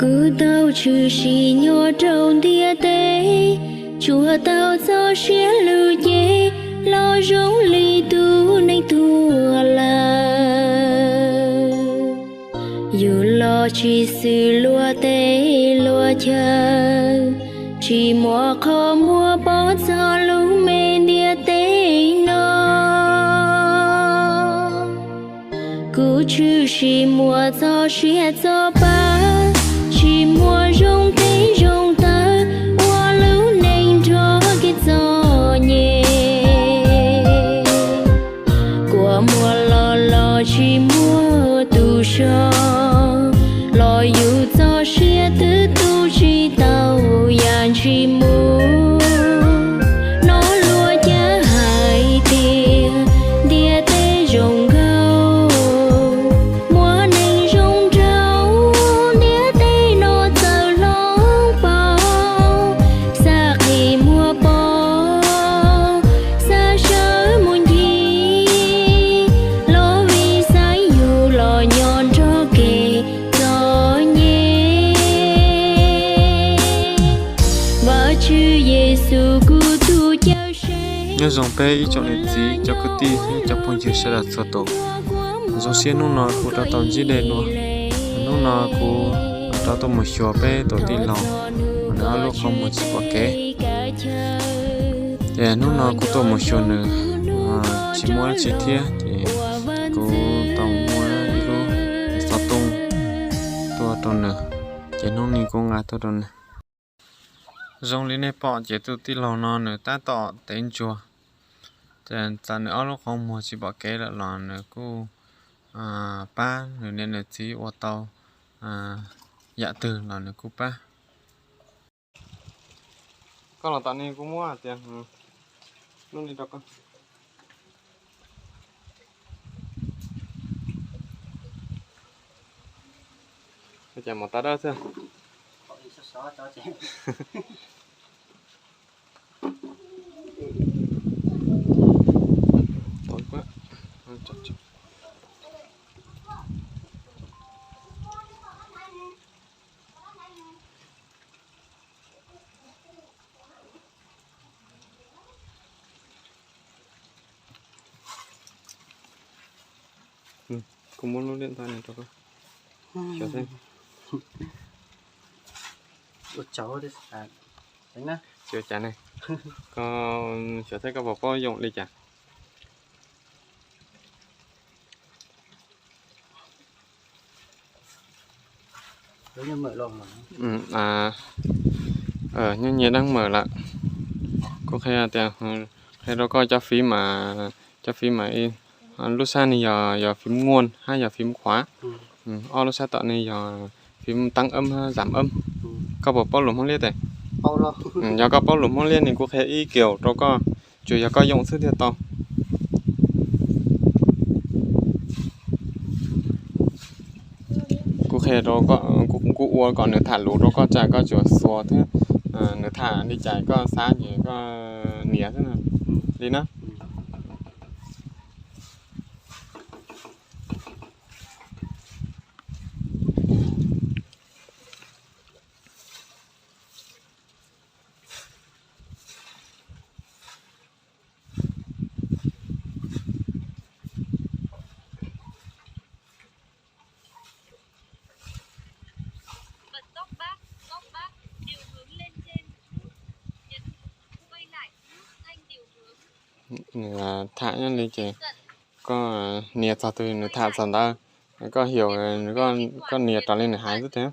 Kuv tau tshwm sim nyob rau ntiaj teb, tsuas tau txoj siab lug ces los zoo li tus neeg tuag lawm. Yug los tsis xwm luag teb luag chaw, tsis muaj qhov muag pov txog lub me ntiaj teb no. Kuv tshwm sim muaj txoj sia txoj pab, tsis muaj zoo teb zoo taw, ua lub neej nrog kev txom nyem. Kua muag los los tsis muaj tus so, los yus txoj sia twb tu tsis tau yam ntshis mus. Hnov luag cav hais tias ntiaj teb zoo nkauj, muaj neeg zoo nraug, ntiaj teb no txawm hloov pauv, xav qhia muag pov, xav sawv mus ncig, los vim xav yug los nyob nrog kev txom nyem. Vajtswv Yexus kuv tus cawm seej. Nyob zoo peb ib tsoom niam txiv cov kwv tij thiab cov phooj ywg sawv daws txhua tus. Zoo siab hnub no kuv rov tau ntsib nej dua. Hnub no kuv rov tuaj mus xyuas peb tus tij laug uas nws ob lub qhov muag tsis pom kev. Ces hnub no kuv tuaj mus xyuas nws tsis muaj dab tsi thiab, ces kuv tau muab ib lub xov tooj tuaj rau nws, ces hnub no kuv nqa tuaj rau nws. Zoo li nej pom ces tus tij laug no nws tab tom tev ntsuag, ces txawm nws ob lub qhov muag tsis pom kev lawm los nws kuj pab nws niam nws txiv ua tau yam twg los nws kuj pab. Koj los tom ne kuv muab tias lub li rau koj. Cas mov tau dawb xwb. Kuv muab lub liab ntawd rau koj. Xyov teb, ua cas ne, koj xyov teb koj puas paub yoom li cas. Nyob nyias dab mawm lawm. Kuv qhia tias, qhia rau koj cov fiv mas, cov fiv mas lub sab ne yog, yog fiv muaj hab yog fiv khuav. Ob lub sab tom ne yog fiv teeb ab hab zam ab. Koj puas paub lus Hmoob Liab tes? Yog koj paub lus Hmoob Liab ne kuv qhia ib kiaus rau koj, tsuas yog koj yoom xwb thiaj tau. Kuv qhia rau, kuv ua kom nws tham lus rau koj tsam koj tsuas xuas thiab, nws tham li cas koj xav ces koj nias xwb li na. Tham nyob li ces koj nias txog twg nws tham txog ntawd, koj xyaum, koj nias raws li nws hais xwb tiag.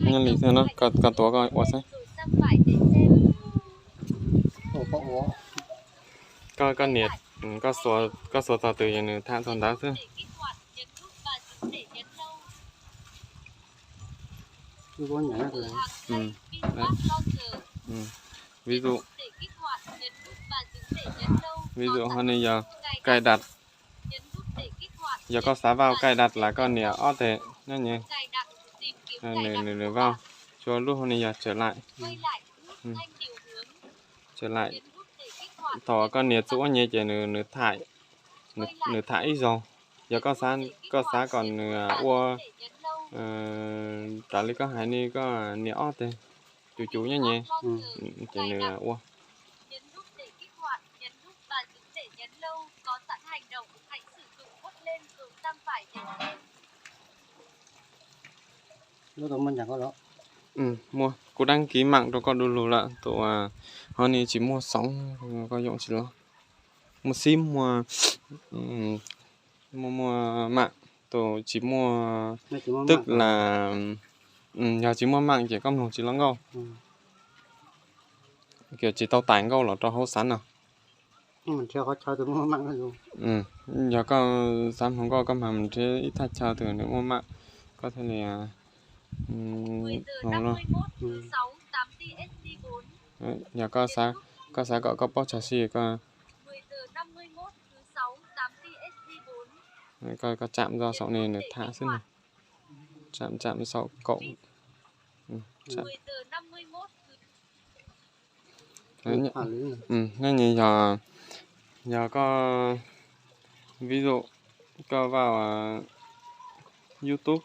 Nyob li xwb no, koj tuav koj ua xwb. Koj nias, koj xuas txog twg ces nws tham txog ntawd xwb. Ví dụ, ví dụ ho ne yog cài đặt, yog koj xav vau cài đặt là koj nias ob teg nyob nws, nws, nws vau. Cua lub hauv ni yog trở lại. Trở lại. Thaum koj nias txug ub nyem ces nws, nws tham ib zaug. Yog koj xav kom nws ua raws li koj hais ni, koj nias ob teg cuv cuv nyob nyem, ces nws ua. Muaj, kuv đăng ký mạng rau koj du lug lawm, tus hov ni tsis muaj xoov, koj yoom tsis los. Muaj xib, muaj, muaj, muaj mạng, tus tsis muaj, tức là yog tsis muaj mạng ces koj mloog tsis loj nkauj, ces tsis tau tải nkauj los rau hauv xav no. Yog koj xav mloog nkauj koj mam nrhiav ib thaj chaw twg nws muaj mạng, koj thiaj li mloog lauj. Yog koj xav kom koj paub tsag si, koj, koj chạm rau saum ni nws tham xwb no. Chạm, chạm saum cổng. Nyob ni yog, yog koj, ví dụ, koj vào YouTube,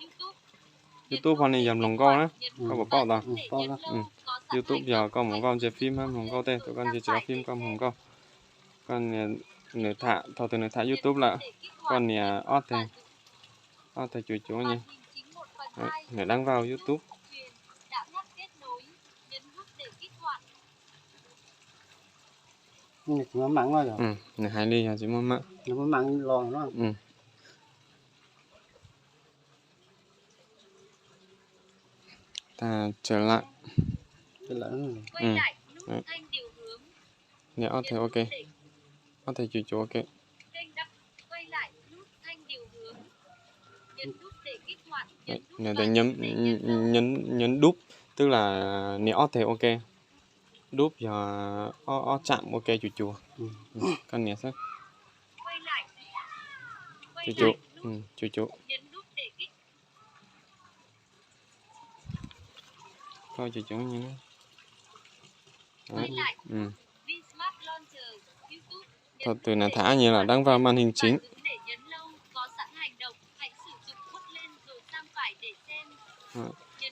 YouTube ho ni yog mloog nkauj na, koj puas paub tau? YouTube yog koj mus vào ntsia phím hab mloog nkauj tej, thaum koj ntsia tsis tau phím koj mloog nkauj. Koj, nws tham, thaum twg nws tham YouTube lawm, koj nias ob teg, ob teg cuv cuv nyem, nws đang vào YouTube. Nws hais li yog tsis muaj mạng. Tag, trở lại. Nias ob teg OK, ob teg cuv cuv OK. Nws tias nhấn, nhấn đúp, tức là nias ob teg OK. Đúp yog ob, ob chạm OK cuv cuv. Koj nias xwb. Cuv cuv, cuv cuv. Koj cuv cuv. Thaum twg nws tham ib nyem lawm đang vào màn hình chính.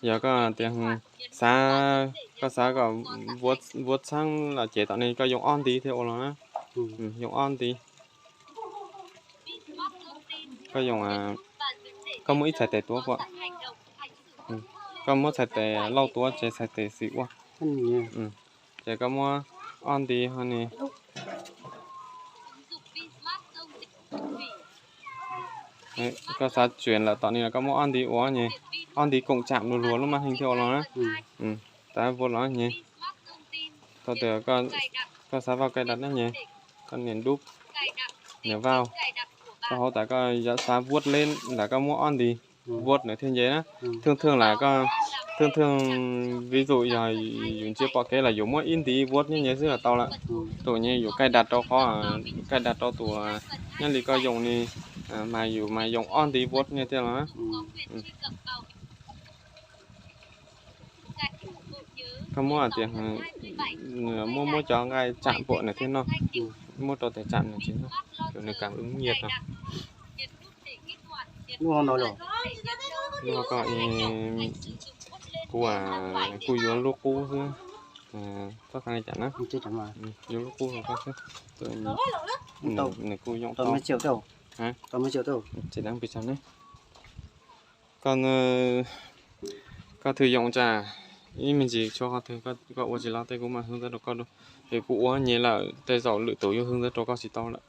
Yog koj tias xav, koj xav kom vuav txhab los ces tom ni koj yoo ob ntiv thiaj ua los na. Yoo ob ntiv. Koj yoo, koj muab ib txhais tes tuav puas? Koj muab txhais tes lauj tuav ces txhais tes xis ua. Ces koj muab ob ntiv ho ni. Koj xav chuyển lawm tom ni los koj muab ob ntiv ua nyem, ob ntiv cộng chạm luag luag lub màn hình thiaj ua los na. Tab vuav los nyem. Thaum twg koj xav vào cài đặt na nyem, koj nias đúp, nias vào. Koj hauv tas koj xav vuav leb ntawd koj muab ob ntiv vuav nws thiaj nce na. Thường thường là koj, thường thường ví dụ yog yus ntsia pom kev los yus muab ib ntiv vuav nyob nyem xwb los tau lawm. Tus nyem yus cài đặt rau qhov, cài đặt rau tus, nyob li koj yoo ni, mas yus mas yoo ob ntiv vuav nyem thiaj los. Koj muab hais tias, muab, muab cov nqaij chạm puas nws thiaj noj, muab rau tes chạm nws tsis noj, nws cảm ứng nhiệt no. Lub no, kuv, kuv yuav lub qub xwb. Koj xav li cas na? Yuav lub qub rau koj xwb. Nws kuj yoom tau. Tsis đáng pis tsag ne. Koj, koj thử yoom tsam ib me ntsis tshuav qhov twg koj ua tsis los tej kuv mam hwm ntawv rau koj dua. Es kuv ua nyem lawm tej zaum lwm tus yuav hwm ntawv rau koj tsis tau lawm.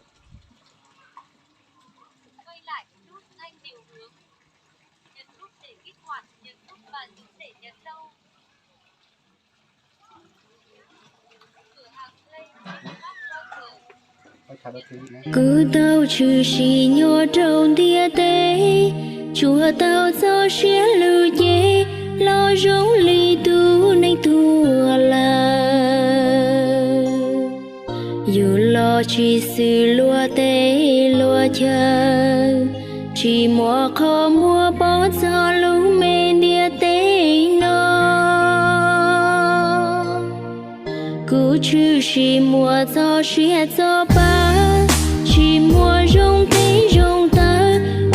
Kuv tau tshwm sim nyob rau ntiaj teb, tsuas tau txoj sia lwm cev los zoo li tus neeg tuag lawm. Yus los tsis xwm luag teb luag chaw, tsis muaj qhov muag pov txog lub me ntiaj teb no. Tshwm sim muaj txoj sia txoj pa, tsis muaj zoo tes zoo taw,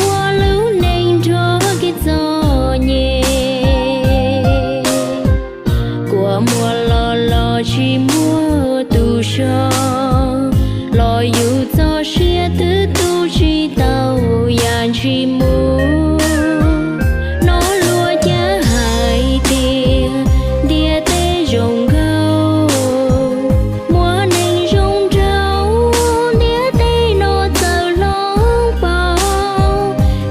ua lub neej nrog kev txom nyem. Kua muag los los tsis muaj tus so, los yus txoj sia twb tu tsis tau yam ntsis mus. Hnov luag cav hais tias ntiaj teb zoo nkauj, muaj neeg zoo nraug, ntiaj teb no txawm hloov pauv,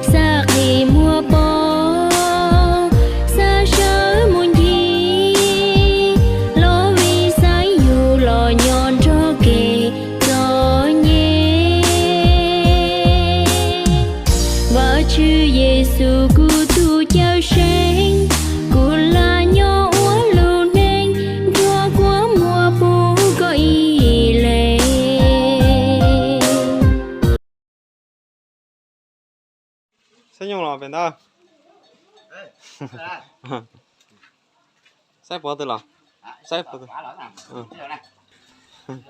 xav qhib muag pov, xav sawv mus ncig, los vim xaiv yus los nyob nrog kev txom nyem. Vajtswv Yexus kuv tus Cawmseej, kuv lam nyob ua lub neej nrog kua muag puv koj ib leeg. Saib nyuj los pem ntawd. Saib puas twg los? Saib puas twg?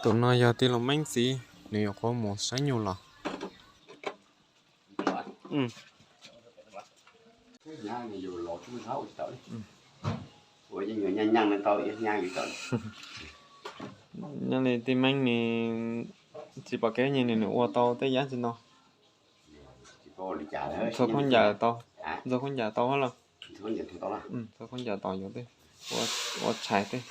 Tus no yog tij laug Meeb txiv, nws yuav qhuav mus saib nyuj los. Nyob li tij Meeb ni, tsis pom kev nyias nws nws ua tau tej yam tsis no. Ntxhua khaub ncaws tau, ntxhua khaub ncaws tau los? Ntxhua khaub ncaws tau yuav tej, ua tshais tej,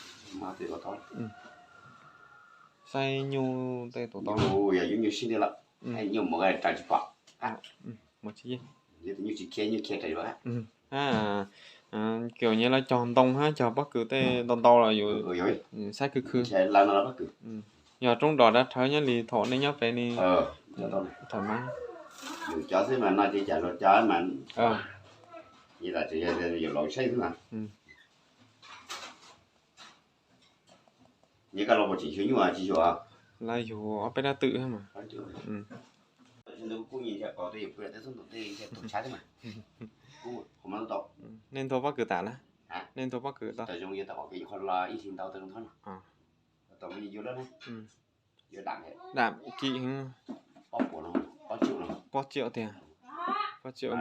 saib nyuj tej tus tau. Mus tsis yeej. Kiaus nyias los cog ntoo hab cog pob kws tej ntau ntau los yus saib khwv khwv. Yog roob dos dab rhawv nyob li thaum nej nyob pem ni. Thaum mas Lawv yug ob peb rab twm mas. Nej nthua pob kws tas lawm? Nej nthua pob kws tau. Dam kim heev. Pob tsiaum tiag. Pob tsiaum.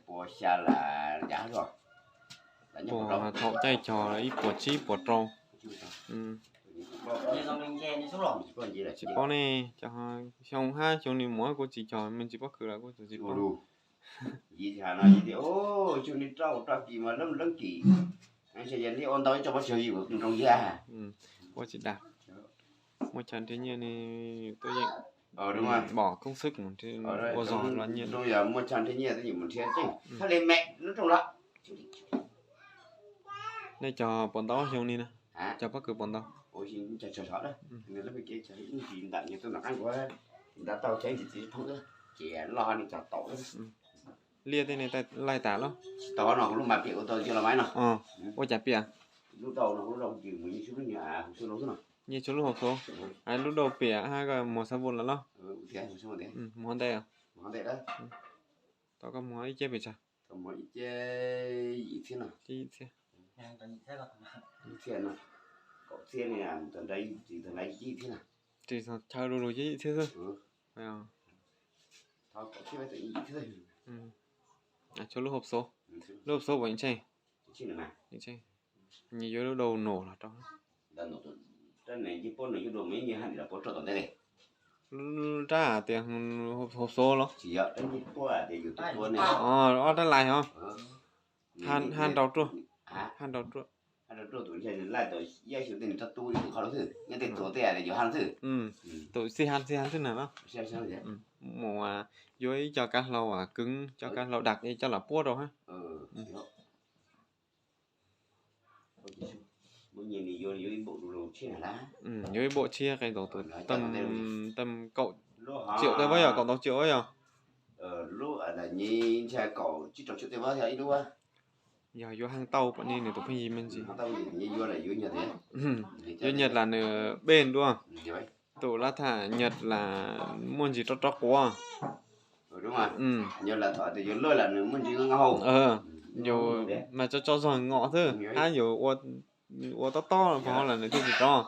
Puas thaum caij cog ib puas tsib puas rau. Tsis paub ne, xyoo hab xyoo ni mus kuv tsis cog me ntsis pob kws los kuv tsis paub. Ua tsis dag. Muaj chaw nrhiav nyiaj ni tuaj yeem npom koob xwb ua zog los nyiaj. Nej cog puas ntau xyoo ni na? Cog pob kws puas ntau? Liaj tej ne laij tas los? Ua cas piam? Nyiaj tsuag lub hauv xov, lub dau piam hab koj muag xab vu lawm los? Muag ntej. Tau koj muag ib ceb pes tsawg? Ceb yim txhiab. Tsis chaw lug lug ceb yim txhiab xwb. Tshuav lub hauv xov, lub hauv xov puas yeej tsheej? Nyias yuav lub dau nus los rau. Rab hais tias hauv xov los? Ob rab lais hov. Hab nrau ruaj, hab nrau ruaj. Tus xij hab xij hab xwb na los? Mus yuav ib co kav hlau kws, co kav hlau dam es coj los puab rau hab. Yuav ib npaum tshiab qe tau tus tam kaum tsiaum tej vab yog, kaum tau tsiaum vab yog. Yog yuav heej tau pom ne nws tus pheej yig me ntsis. Yuav nyaj las nws peb dua. Tus lab tham nyaj las muaj ntsis rov rov quav. Yus mas tso tso zog ngom xwb hab yus ua ua tob tob pog lawm nws thiaj tsis rov.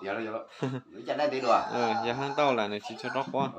Yog heev tau lawm nws tsis tshua rov quaj.